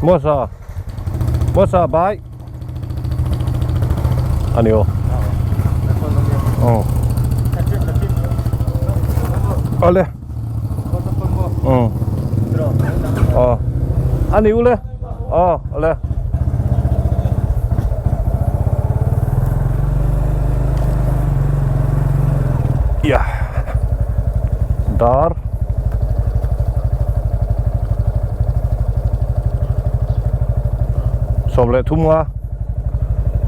Mosa Mosa bye ani aw aw awle um aw ani ule aw awle yeah dar 13 nga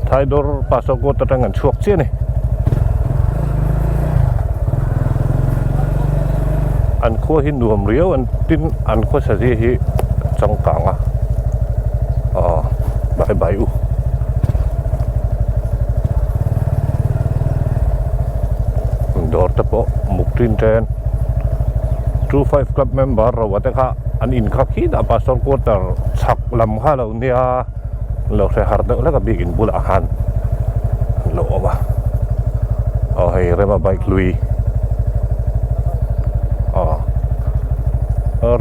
Thaidawr Pastor Court atang an chhuak chiah a ni an khua hi nuam riau an tin an khua sazi hi changkang a aw bye bye u. Dawr te pawh muk tin ten 25 club member ro te kha an in kha khi dah pastor quarter chhak lam kha lo nia lo hre har deuh hlek a bik in bulah khan an lo awm a aw hei rema bike hlui aw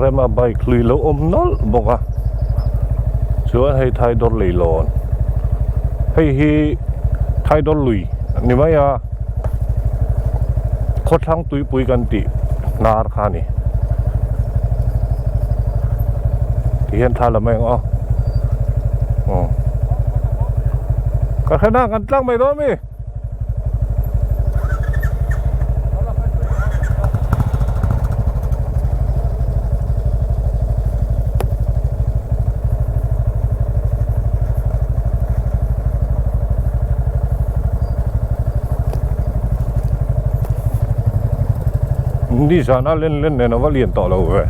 rema bike hlui lo awm nawlh bawk a chuan hei thaidawr leilawn hei hi thaidawr lui ni mai a khawthlang tuipui kan tih hnar kha a ni ti hian thla la mai ang aw aw ka hre na kan tlang mai dawn mi. Ni zana len len nen a va lian tawh lo ve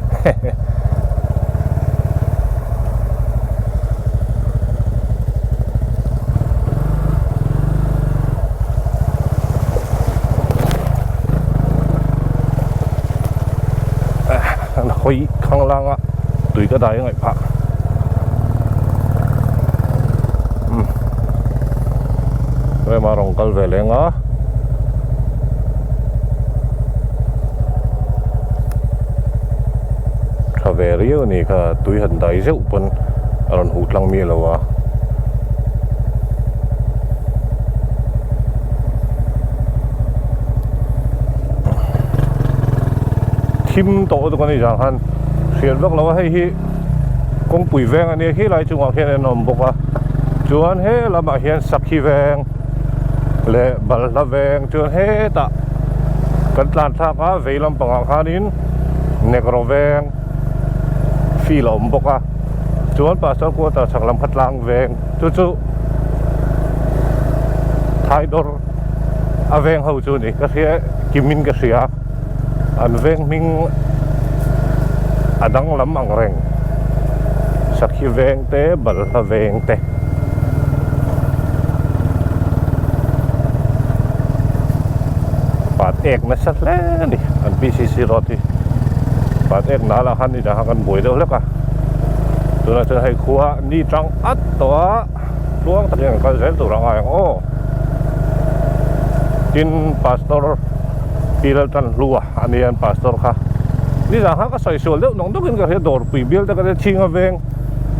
An hawi khanglang a tui ka dai a ngaih phah umm rema rawn kal ve leng a. Tha ve riau a ni kha tui han dai zeuh pawn a rawn huh tlang miah lo a. Thim tawh lutuk a ni zang khan hriat vak lo a hei hi kawngpui veng a nia khi lai chungah khian an awm bawk a chuan he lamah hian sakhi veng leh balhla veng chuan hetah kan tlan thlak a vei lampangah khanin negro veng field a awm bawk a chuan pastor quarter chhak lam kha tlang veng chu chu thaidawr a veng ho chu a ni ka hria kimin ka hria an veng hming a danglam ang reng sakhi veng te balhla veng te. Pat ek nasa hle a ni an P_C_C road hi pat ek nal ah khan inah khan kan buai deuh hlek a tunah chuan hei khua ni tang at tawh a tluang takin an kal zel tur a ngai ang aw tin pastor Pi Laltanhlua a nia an pastor kha nizan khan ka sawi sual deuh nawk nawkin ka hria dawrpui bial te ka tia chhinga veng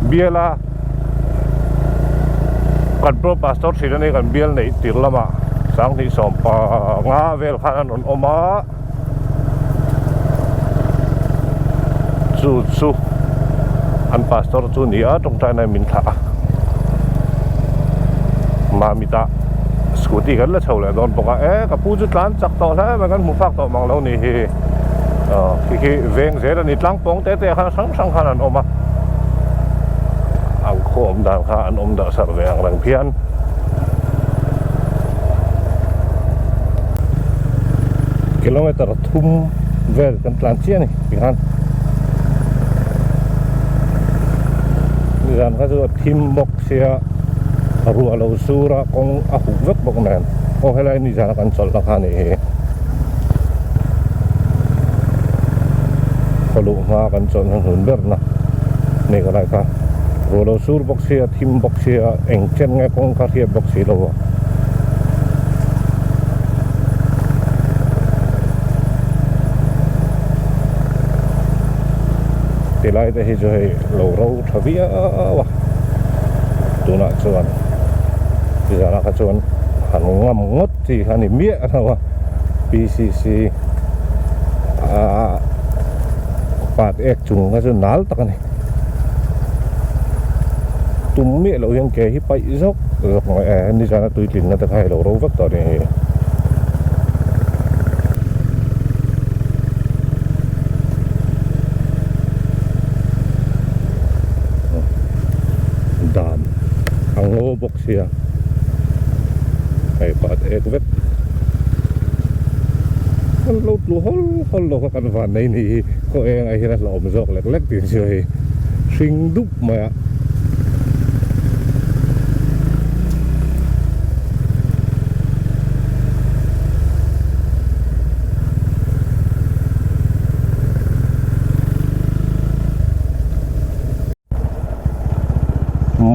bial a. Kan pro pastor thin a ni kan bial neih tir lamah sanghnih sawm panga vel khan an rawn awm a chu chu an pastor chu ni a tawngtaina in min thlah a mamita scooty kan la chho leh dawn bawk a e ka pu chu tlan chak tawh hle mai kan hmu phak tawh mang lo ni hi aw khi khi veng zel a ni tlangpawng te te khan hrang hrang khan an awm a. An khaw awm dan kha an awm darh sarh ve ang reng phian. Kilometer thum vel kan tlan chiah a ni tikhan nizan kha chu a thim bawk sia ruah lo sur a kawng a huh vek bawk nen aw helai nizan a kan chawlh na kha a nih hi khaw luh hma kan chawlh na hnun ber na. Nei ka lai kha ruah lo sur bawk sia thim bawk sia eng chen nge kawng kha hriat bawk si lo a. Tilai te hi chu hei lo ro tha viau a tunah chuan tizanah kha chuan han ngam ngawt chi kha a ni miah lo a P_C_C ah pat ek chung kha chu nal tak a ni tum miah loh hian ke hi paih zawk zawk mai e nizana tuitlinna te kha hei lo ro vek tawh a ni hei. Dan a ngaw bawk sia hei pat ek vek kan lo tlu hawl hawl lo kha kan van nei ni hi khaw eng ah hian a hlauhawm zawk lek lek tih chu hei hring dup mai a.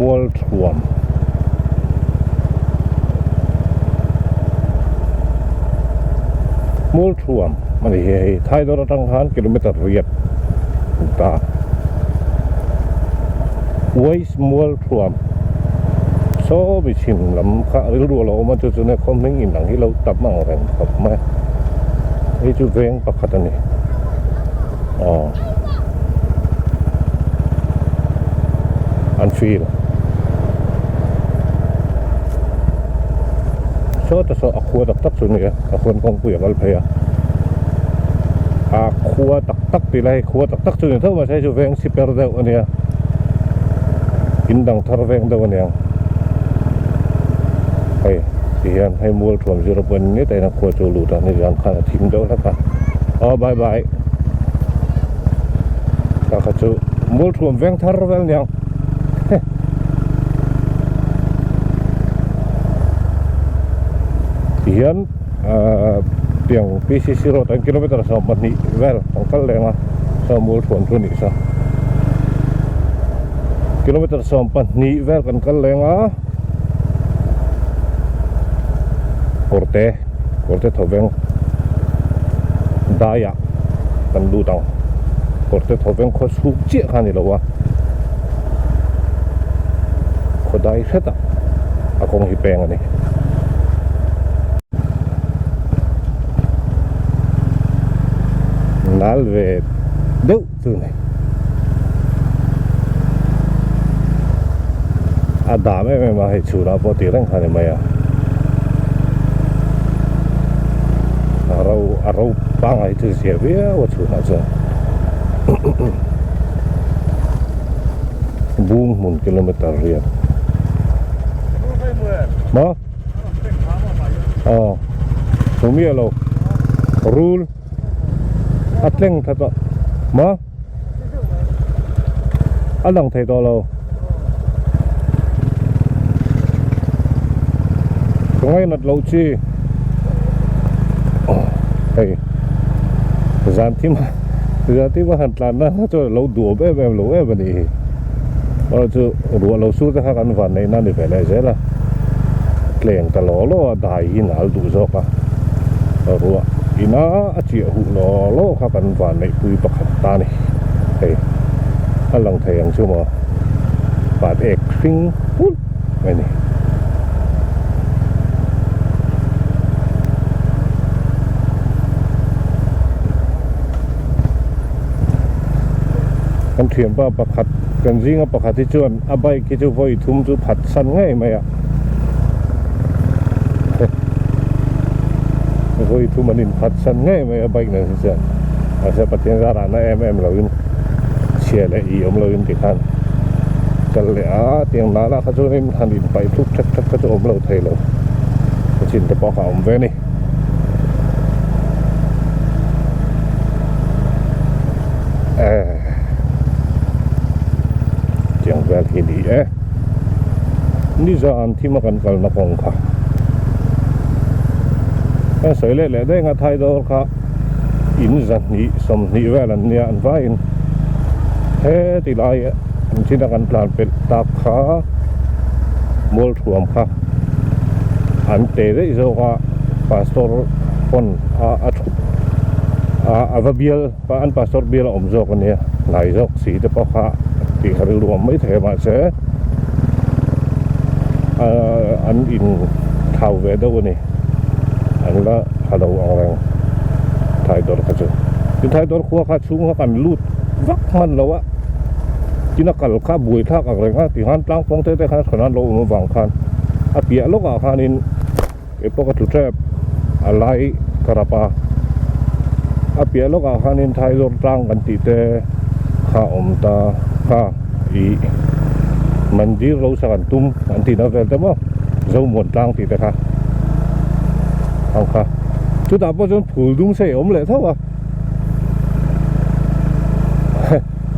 Mualthuam Mualthuam a ni hi hei Thaidawr atang khan kilometer riat a ni ta Waste Mualthuam saw mi chhim lam kha rilru a lo awm a chu chu nia khaw hming inang hi lo tam ang reng khawp mai a hei chu veng pakhat a ni aw an feel sawta saw a khua tak tak chu a ni a a khuan kawngpui a kal phei a a khua tak tak tih lai khua tak tak chu a ni tho mahse hei chu veng siper deuh a nia in dang thar veng deuh a niang hei ti hian hei mual thuam 0.1 ni tahin a khua chu a lut a nizan khan a thim deuh hlek a aw bye bye ta kha chu mual thuam veng thar vel niang ti hian ahh tiang P_C_C road an kilometer 12 vel an kal leng a saw mual thuam chu a nih saw kilometer 12 vel kan kal leng a kawrte kawrte thawveng daiah kan lut ang kawrte thawveng khaw chhuk chiah kha a ni lo a khaw dai hretah a kawng hi peng a ni. Nal ve deuh chu ni. A dam em em a hei chhunah pawh tih reng kha a ni mai a. A ro a ro pangngai chu zia viau a chhunah chuan. Bung hmun kilometer riat. Maw? Aw. Hmu miah lo. Rul. A tleng tha tawh. Maw? A lang thei tawh lo. Ka ngainat loh chi. Hei. Zan thim zan thim a han tlan na chuan a lo duhawm em em lo em a nih hi. Erawh chu ruah lo sur te kha kan van neihna a ni ve leh zel a. Tleng ta law law a dai hi nal duh zawk a. Ruah ina a chiah huh law law kha kan van neihpui pakhat ta a ni. Hei a lang thei ang chu maw pat ek hring pulh mai a ni. Kan thianpa pakhat kan zinga pakhat hi chuan a bike hi chu vawi thum chu phat san ngei mai a vawi thum an in phat san ngei mai a bike nen hi chuan mahse Pathian zar ah na em em lo in chhia leh ih awm lo in tikhan kal leh a tiang nana kha chuan in han in paih thuk thek thek kha chu awm lo thei lo a chin te pawh kha a awm ve a ni. Tiang vel hi ni e nizan thim a kan kalna kawng kha kan sawi leh leh daih ang a thaidawr kha in zahnih sawmhnih vel an nia an vaiin heti lai an chin a kan tlan pelh tak kha mualthuam kha an te daih zawk a pastor pawn a a thut. A va bial an pastor bial a awm zawk a nia hnai zawk si te pawh kha tih kha rilru awm maithei a mahse an in thau ve deuh a ni an la tha lo ang reng Thaidawr kha chu tin Thaidawr khua kha chhung kha kan lut vak hman lo a tin a kal kha buai thlak ang reng a tikhan tlang pawng te te khan hran an lo awm avang khan a piah lawkah khanin. Kei pawh ka tlu tep a lai ka rap a a piah lawkah khanin thaizawr tlang kan tih te kha a awm ta kha ih mandir lo sak an tum an tihna vel te maw zomuan tlang tih te kha ang kha chutah pawh chuan phul dum sei a awm leh tho a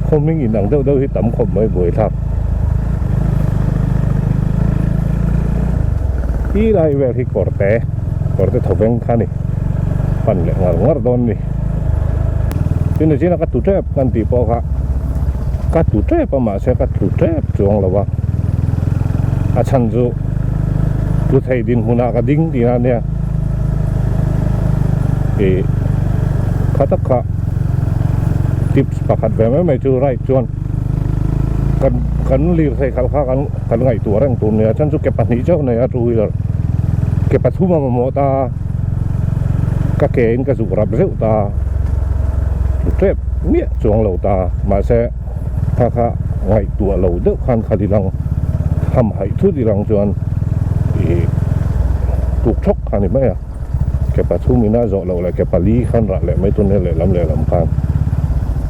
khaw hming inang deuh deuh hi tam khawp mai buaithlak. Ti lai vel hi kawr te kawr te tho veng kha a ni pan leh ngar ngar dawn a ni tin a zina ka tlu tep kan tih pawh kha ka tlu tep a mahse ka tlu tep chuang lo a a chhan chu tlu thei dinhmunah ka ding tihna a nia ih kha tak kha tips pakhat ve mai mai chu right chuan kan kan lirthei khalh kha kan. Kan ngaihtuah reng tur nia chuan chu ke pahnih chauh nei a two wheeler ke pathum a mamawh ta ka ke in ka zuk rap zeuh ta tep miah chuang lo ta mahse kha kha ngaihtuah lo deuh khan kha dilang ham haih thut ilang chuan ih tuk thawk kha ni mai a ke pathum ina zawh loh leh ke pali khan rah leh mai tur nia lehlam lehlam khan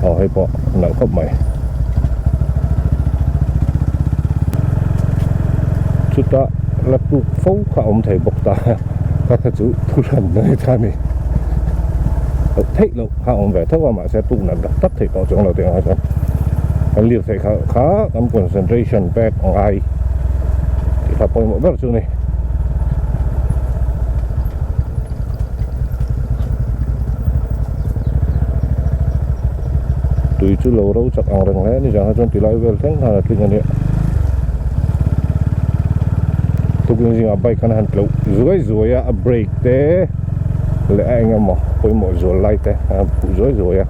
aw hei pawh nalh khawp mai. Chutah la tuk fo kha a awm thei bawk ta ka kha chu thu hran na ni ta a ni loh theih loh kha a awm ve tho a mahse tuk nat tak tak theih tawh chuang lo tih ang kha chuan kan lirthei kha kha kan concentration pek a ngai tih kha pawimawh ber chu a ni. Tui chu lo ro chak ang reng hle a ni zang ah chuan tilai vel thleng khan a tling a nia tukin zingah bike khan a han tleuh zuai zuai a a brake te leh a eng emaw pawimawh zual lai te a han phuh zuai zuai a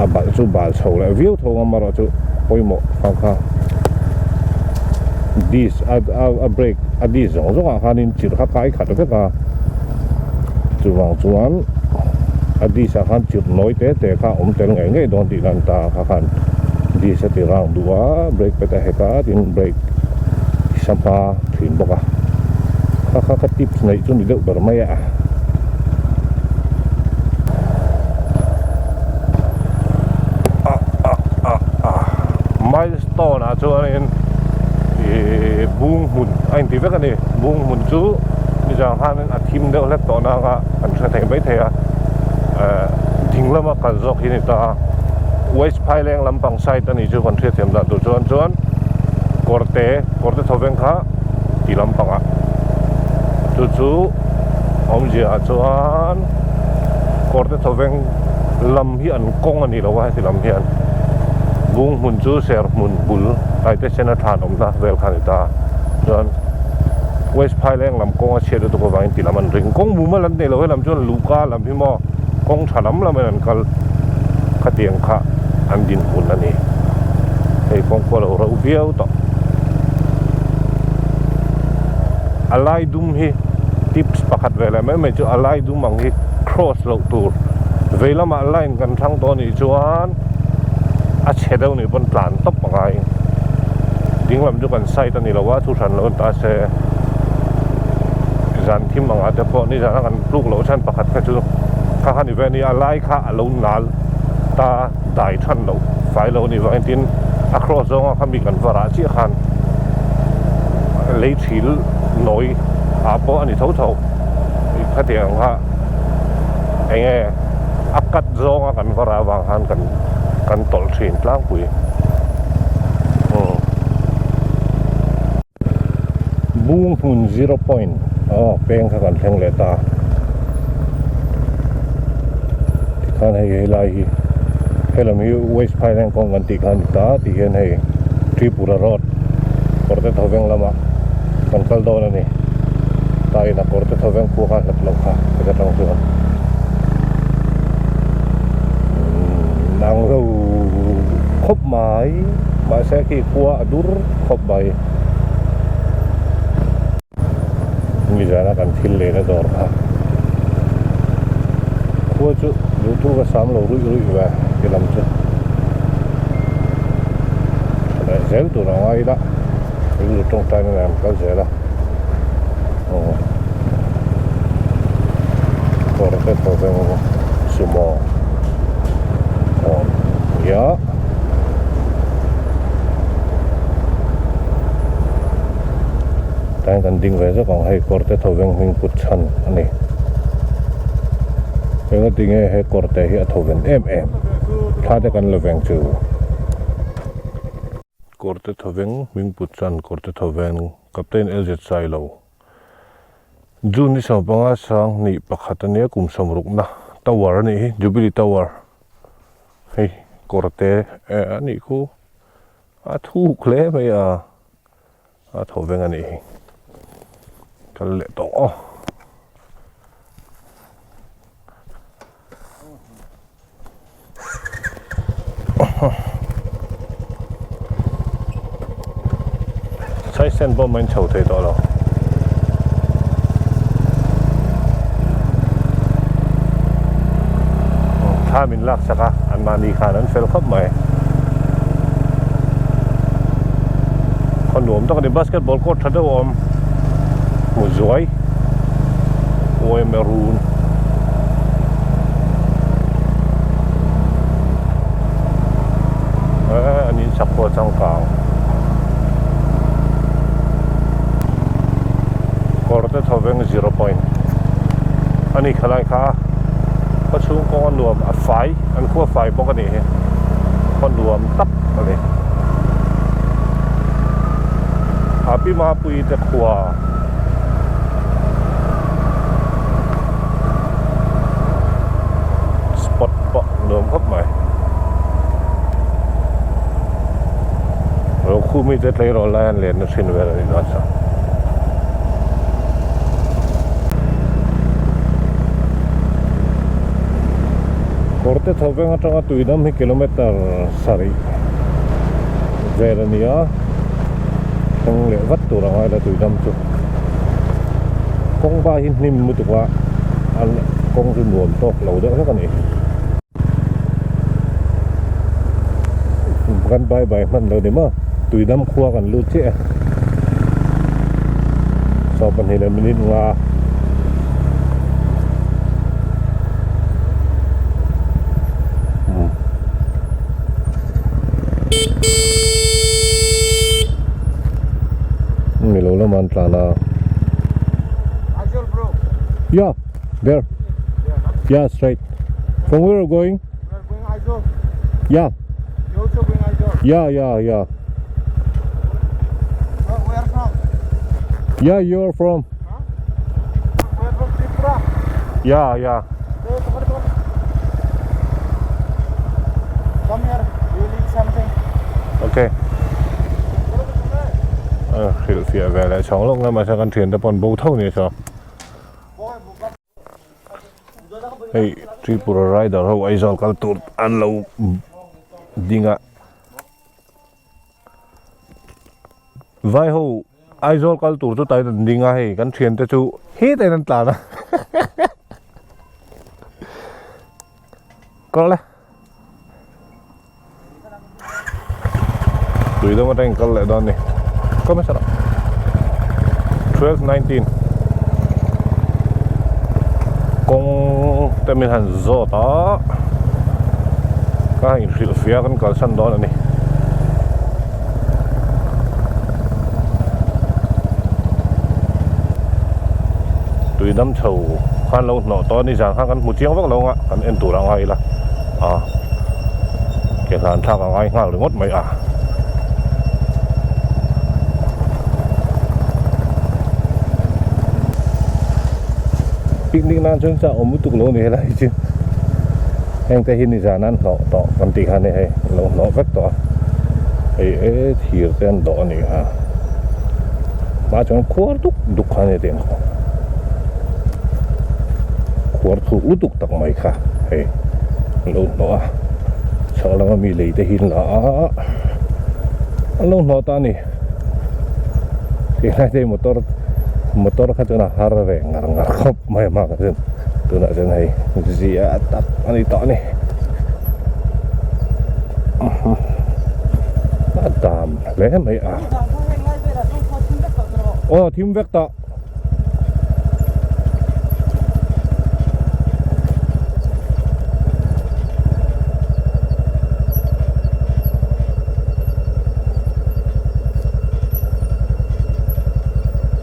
a balh chu bal chho leh viau tho ang amaherawhchu pawimawh kha kha disc a a brake a disc zawng zawng ah khanin chirh kha kai khat vek a chuvang chuan a disc ah khan chirh nawi te te kha a awm tel ngei ngei dawn tih lan ta kha khan disc a ti round duh a brake pad a hek a tin brake sangha thin bawk a kha kha kha tips neih chu ni deuh ber mai a. Milestone ah chuanin ihh bung hmun a inti vek a ni bung hmun chu nizan khanin a thim deuh hlek tawh nang a kan hre thei maithei a ehh ding lama kal zawk hi a ni ta a west phaileng lampang side a nih chu kan hriatthiam dan tur chuan chuan kawrte kawrte tho veng kha ti lampangah chu chu awmzia ah chuan kawrte tho veng lam hi an kawng a ni lo a heti lam hian bung hmun chu ser hmun bul taite sena thlan awmna vel kha a ni ta chuan west phaileng lam kawng a chhiat lutuk avangin ti lam an ring kawng mumal an nei lo helam chuan luhka lam hi maw kawng tha lam lam in an kal khatiang kha an dinhmun a ni hei kawng pawh a lo reuh viau tawh a lai dum hi tips pakhat ve leh mai mai chu a lai dum ang hi cross loh tur vei lamah line kan thlang tawh anih chuan a chhe deuh nih pawn tlan tawp a ngai ding lam chu kan side a ni lo a thu hran lo ta se zan thim angah te pawh nizan a kan tluk loh chhan pakhat kha chu kha kha ni ve a ni a lai kha a lo nal ta dai than loh fai lo a nih vangin tin a cross zawnga kha mi kan va rah chiah khan lei thil nawi ah pawh a ni tho tho khatiang ang kha eng nge a cut zawnga kan va rah avang khan kan kan tawlh thin tlangpui bung hmun zero point aw peng kha kan thleng leh ta tikhan hei helai hi helam hi west phailand kawng kan tih kha a ni ta tihian hei Tripura road kawr te tho veng lamah kan kal dawn a ni ta in a kawr te tho veng khua kha hlat loh kha heta tang chuan. khawp mai mahse khi khua a dur khawp mai. Nizana kan thil lehna dawr kha khua chu duhthu ka sam lo ruih ruih ve ti lam chu tha leh zel tur a ngai ila rilru tawngtaina nen an kal zel a aw kawr te thaw veng sumo kawn nia. Tlaiin kan ding ve zawk ang hei kawr te tho veng hming put chhan a ni. Engati nge he kawr te hi a tho ven em em thla te kan la veng chu. Kawr te tho veng hming put chhan kawr te tho veng Captain LZ Sailo June ni 15 sang hnih pakhat ania kum sawmrukna tower a nih hi Jubilee Tower hei kawr te a nih khu a thuk hle mai a. A tho veng a nih hi. Kal leh tawh aw. Sai sen pawh main chho thei tawh lo. Thla min lak sak a, an mahni khan an fel khawp mai. Khaw nuam tak a ni, basketball court tha deuh a awm, hmu zuai, YMA run. Eh, an insak pawh a changkang. Kawr te tho veng zero point a ni khalai kha khaw chhung kawng a nuam a fai an khua fai bawk a nih hi khaw nuam tak a ni a pi mapui te khua spot pawh nuam khawp mai Rokhumi te tleirawl lai an lenna thin vel a ni dawn chuan. Kawr te tho veng atanga tuidam hi kilometer sarih vel a ni a, thleng leh vat tur a ngai la tuidam chu. Kawng ba hi hnim lutuk a, kawng chu nuam tawk lo deuh hlek a ni. Kan bye bye hman lo ni maw tuidam khua kan lut chiah e 22 leh minute nga mi lo lamah an tlan a yeah there yeah straight. From where are you going? We are going Aizawl. Yeah. You also going Aizawl? Yeah, yeah, yeah. Where, where from? Yeah, you're from. Huh? We are from Tripura. Yeah, yeah. Hey, come on, come on. Come here. You will eat something. Okay. hrilh fiah ve leh chhawng lawk lamah chuan kan thiante pawh an bo tho nia chuan. Hei Tripura rider ho Aizawl kal tur an lo ding a vai ho Aizawl kal tur chu tain an ding a hei kan thian te chu hetah hian an tlan a kal le tui deuh atangin kal leh dawn a ni kawm hmasa rawh 12:19 kawng te min han zawt a ka inhrilh fiah kan kalsan dawn a ni. Tui dam chho khan lo hnawh tawh a ni zan khan kan hmu chiang vak lo ang a kan en tur a ngai ila a ke hlan thlak a ngai nghal ringawt mai a. Picnic nan chuan chak awm lutuk lo a ni helai hi chu heng te hi ni zan an hnawh tawh kan tih kha a ni hei lo hnawh vek tawh a hei e thir te an dawh a ni kha hma chuan khuar duk duk kha a ni tih ang kha khuar thuk lutuk tak mai kha hei lo hnawh a. Chhak lama mi lei te hi an la a, an lo hnawh ta a ni. Tihlai te hi motor motor kha chuan a har ve ngar ngar khawp mai a hma kha chuan tunah chuan hei zia tak a ni tawh a ni. A dam hle mai a. Aw thim vek tawh.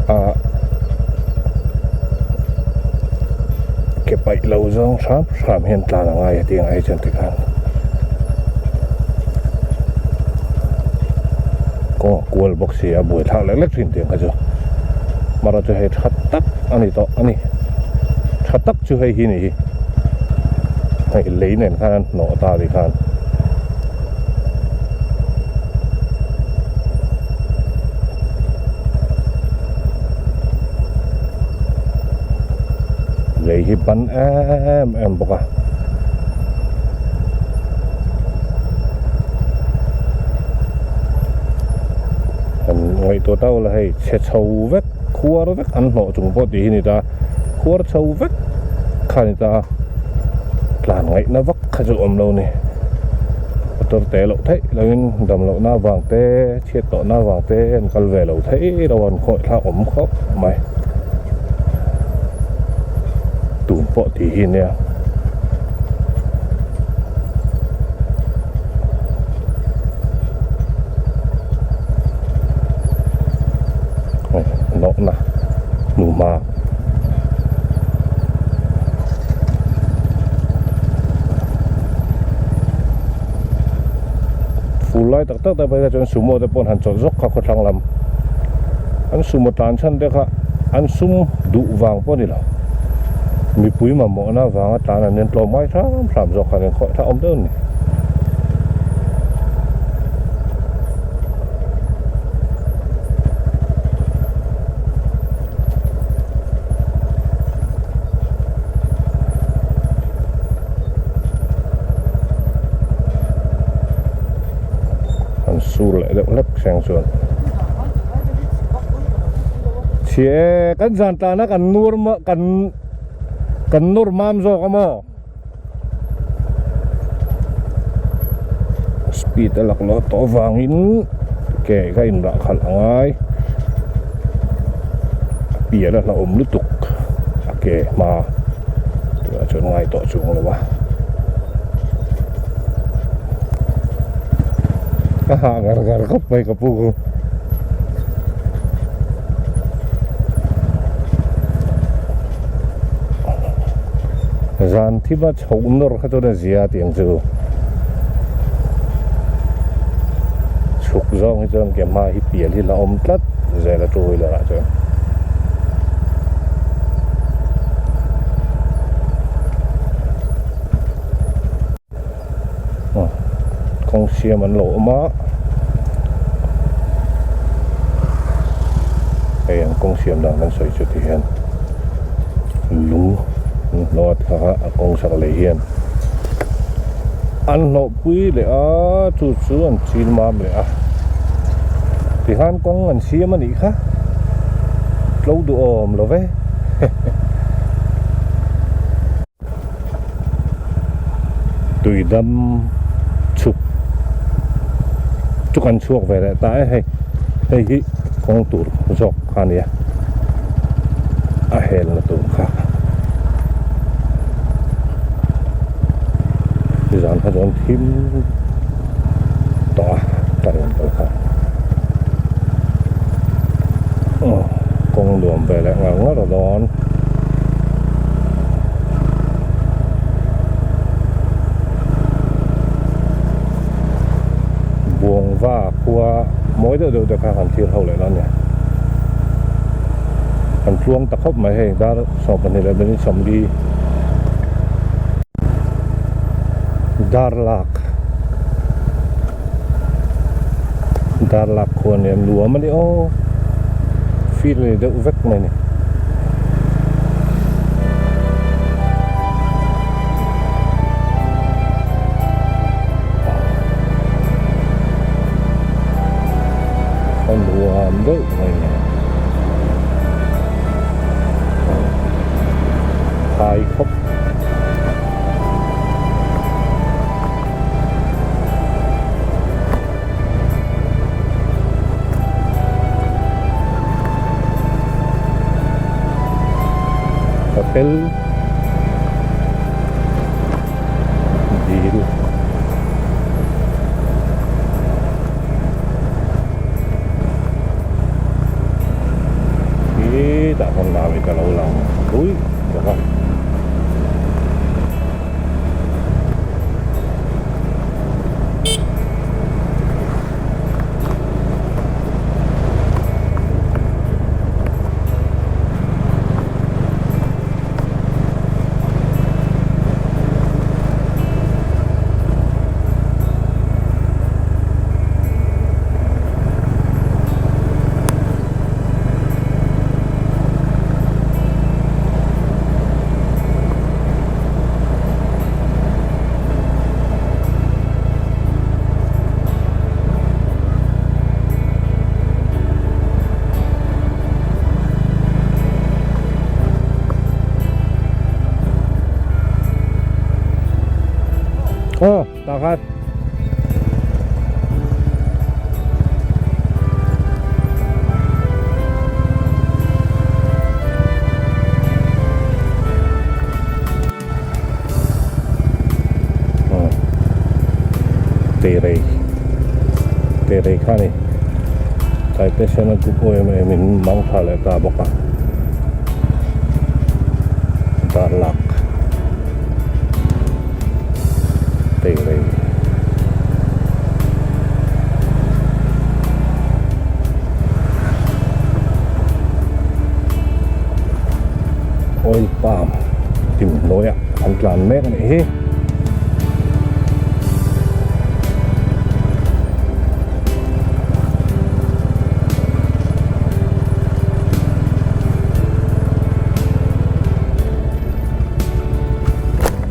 Ah ke paih lo zawng hram hram hian tlan a ngai a tih ang ai chuan tikhan kawng a kual bawk si a buai thlak lek lek thin tih ang kha chu mara chu hei tha tak a ni tawh a ni tha tak chu hei hi ni hi hei lei nen khan an hnawh ta tih khan. Lei hi ban em em bawk a. Kan ngaihtuah tau la hei chhe chho vek khuar vek an hnawh chung pawh tih hi ni ta khuar chho vek kha ni ta tlan ngaihna vak kha chu awm lo ni motor te loh theih loin dam lohna avang te chhiat tawhna avang te an kal ve lo theih lo an khawih thlak awm khawp mai tun pawh tih hi nia. Nawhna hnuhma fur lai tak tak te phei kha chuan sumo te pawh an han chawlh zawk kha khawthlang lam an sumo tlan chhan te kha an sum duh vang pawh a ni lo mipui mamawhna vanga tlan an en tlawm ngai hram hram zawk kha an en khawih thlak awm deuh a ni. An sur leh deuh hlek seng chuan chhe kan zan tlana kan nur kan kan nur mam zawk a maw. Speed a lak loh tawh avangin ke kha inrah khalh a ngai a pian a hlauhawm lutuk a ke hma tunah chuan ngai tawh chuang lo a a hah ngar ngar khawp mai ka pu. Zan thima chhoh nawr kha chuan a zia tih ang chu. Chhuk zawng hi chuan ke hma hi pial hi la awm tlat zel a two wheeler ah chuan. Kawng siam an lo awm a hei an kawng siam dan kan sawi chu ti hian lung an hnawh a thla a kawng sak lei hian an hnawh pui leh a chu chu an chil mam leh a tikhan kawng an siam a nih kha tlo duhawm lo ve. Tuidam chhuk chu kan chhuak ve leh ta e hei hei hi kawng tur zawk kha a nia a helna tur kha zan kha chuan thim tawh a tlar kal kha kawng nuam ve leh ngar ngar a dawn. Buangva khua mawi deuh deuh te kha han thlir ho leh la nia. Kan tluang ta khawp mai hei dar 12 leh minute 40 dar lak dar lak khua nia nuam a ni aw feel a ni deuh vek mai a ni. fel dil. Khi tah khan lam hi ka lo lang ruih bawk a. Aw tah khan Terei Terei kha ni Taitesena group em em in mang tha leh ta bawk a Darlak Terei Oil palm tim hnuaiah an tlan mek a nih hi.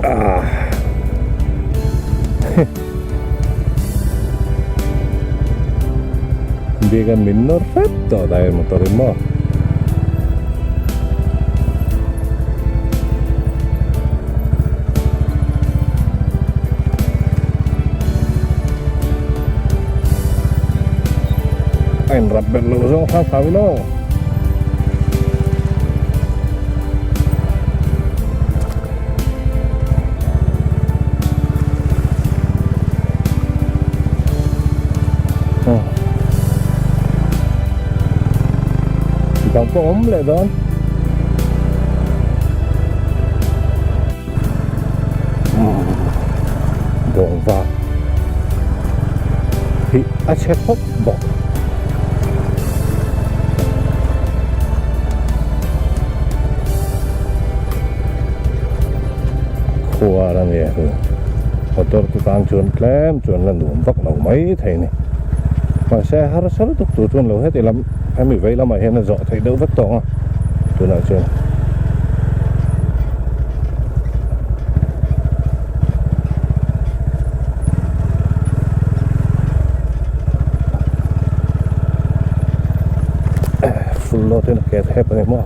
Ah. Biakan min nawr hrep tawh dai motor in maw. A inrap belh loh zawng hram hram in aw. Dang pawh awm leh dawn. Bawng vak hi a chhe khawp bawk. Khuar a nia chu motor te tan chuan tlem chuan la nuam vak lo mai thei a ni mahse harsa lutuk tur chuan lo heti lam hemi vei lamah hian a zawh theih deuh vek tawh ang a tunah chuan. Full load in a ke thep a ni maw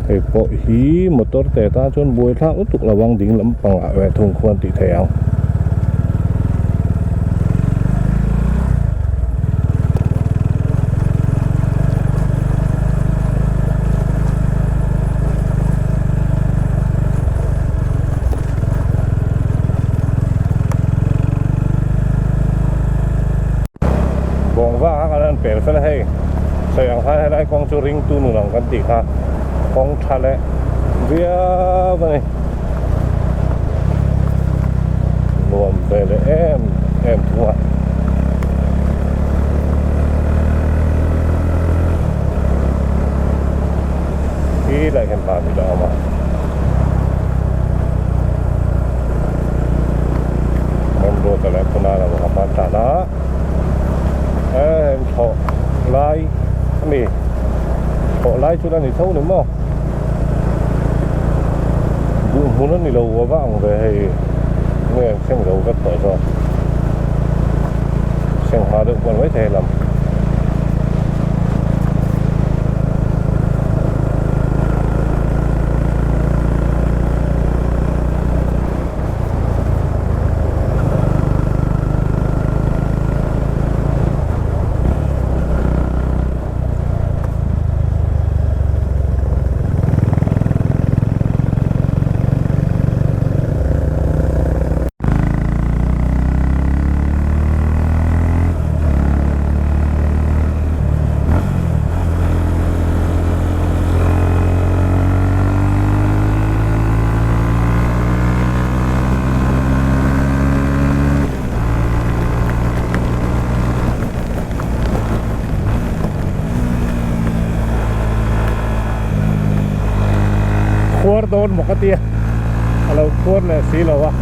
hei pawh hi motor te tan chuan buai thlak lutuk lo ang ding lampang ah ve thung khuan tih theih ang. Bawng vak a kan han pel fel a hei sawi ang khan helai kawng chu ringtu nun ang kan tih kha kawng tha leh viau a ni nuam ve leh em em thung a. Khi lai hian pa mit a awm a. Ramruata leh Punana bawk a hman tan a heng thawh lai a ni thawh lai chu la ni tho ni maw duh hmun a ni lo a va ang ve hei nge an thleng zo vek tawh zawk sengha deuh kual mai thei lam. dawn maw ka tia a lo khuar leh si lo a.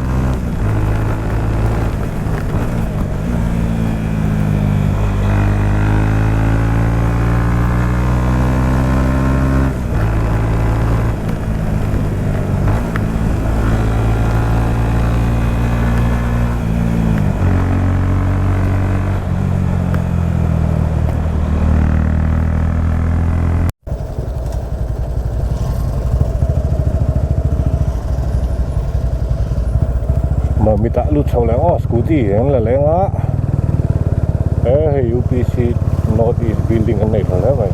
Mamit ah lut chho leh ang aw scooty an la leng a he hei U P C north east building an nei tha hle mai.